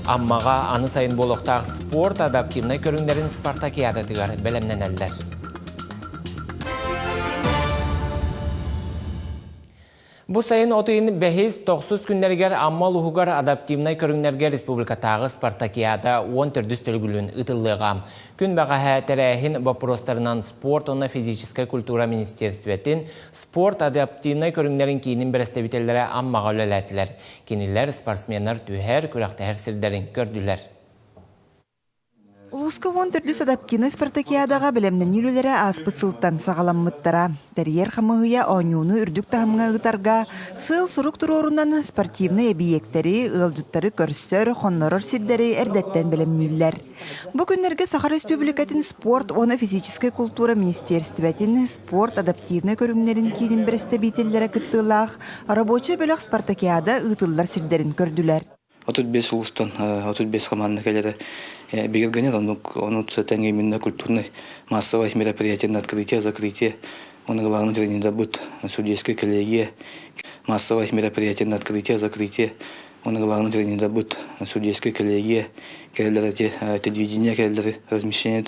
Аммаҕа аны сайын буолуохтаах спорт адаптивнай көрүҥнэрин спартакиадатыгар бэлэмнэнэллэр. Бу сайын от ыйын бэһис, тохсус күннэригэр Амма улууһугар адаптивнай көрүҥнэргэ республикатааҕы спартакиада 14 төлөгүлүн ыытыллыаҕа. Күн бэҕэһээ тэрээһин боппуруостарынан спорт уонна физическэй культура министерствотын спорт адаптивнай көрүҥнэрин киинин бэрэстэбиитэллэрэ Аммаҕа үлэлээтилэр. Кинилэр спортсменнар түһэр, күрэхтэһэр сирдэрин көрдүлэр. Улууска 14 адаптивнай спартакиадаҕа бэлэмнэнии үлэлэрэ ааспыт сылтан саҕаламмыттара. Тэрийэр хамыыһыйа оонньууну үрдүк таһымҥа ыытарга сыал-сорук туруорунан спортивнай эбийиэктэри, ыалдьыттары көрсөр, хоннорор сирдэри эрдэттэн бэлэмнииллэр. Бу күннэргэ Саха Республикатын спорт уонна физическэй култуура министиэристибэтин спорт адаптивнай көрүҥнэрин киинин бэрэстэбиитэллэрэ кыттыылаах рабочай бөлөх спартакиада ыытыллар сирдэрин көрдүлэр. 35 улуустан 35 команда кэлэрэ бигэргэнэр. Оннук ону тэҥ именно культурный массовое мероприятие на открытие, закрытие. Он главный тренербыт судейская коллегия массовое мероприятие на открытие, закрытие. Он главный тренербыт судейская коллегия кэлэлэр эти телевидение кэлэлэр размещение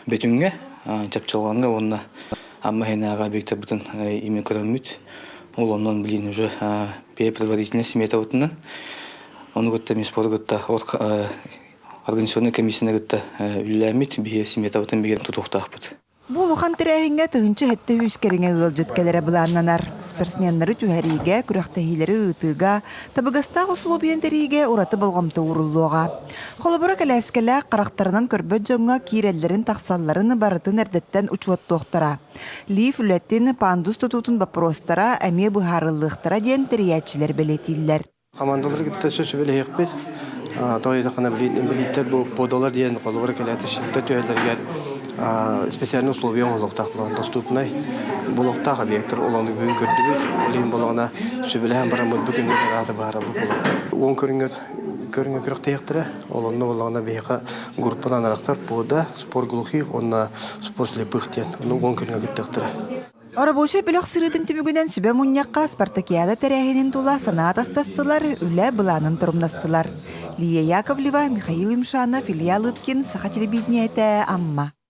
Бөтүҥҥэ, Чапчылҕаҥҥа уонна Амма иһинээҕи объектарбытын именно көрөммүт. Ол онон билин уже предварительная сметабытынан ону кытта миспору кытта организационнай комиссияны кытта үлэлээммит биһиги сметабытын биһиги тутуохтаахпыт. Бу улахан тэрээһиҥҥэ 1700 кэриҥэ ыалдьыт кэлэрэ былааннанар. Спортсменнары түһэриигэ, күрэхтэһиилэри ыытыыга, табыгастаах усулуобуйаны тэрийиигэ ураты болҕомто ууруллуоҕа. Холобура, кэлээскэлээх харахтарынан көрбөт дьоҥҥо киирэллэрин-тахсалларын барытын эрдэттэн учуоттуохтара. Лиф үлэтин, пандус тутуутун боппуруостара эмиэ быһаарыллыахтара диэн тэрийээччилэр бэлиэтииллэр. Командалары кытта сүбэлэһиэхпит. Тоҕо диэтэххинэ, билииттэр бу подолар диэн холобура кэлээти шилтэ түһэллэригэр специальный условия оҥоһулуохтаах буолан доступнай булуохтаах объектар олону бүгүн көрдүбүт. Ол иһин болоҕуна сүбэлэһэн бараммыт бу күҥҥэ аата баарабыт болон. Уон көрүҥҥэ көрүҥҥэ күрэхтэһиэхтэрэ. Ол онно буоллаҕына биһиэхэ группанан арахсар ПОДА, спорт глухих уонна спорт слепых диэн. Ону уон күҥҥэ кыттыахтара. Оробуочай бөлөх сырыытын түмүгүнэн сүбэ мунньахха спартакиада тэрээһинин тула санаа атастастылар, үлэ былаанын торумнастылар. Лия Яковлева, Михаил Юмшанов, Илья Лыткин, Саха телевидениетэ, Амма.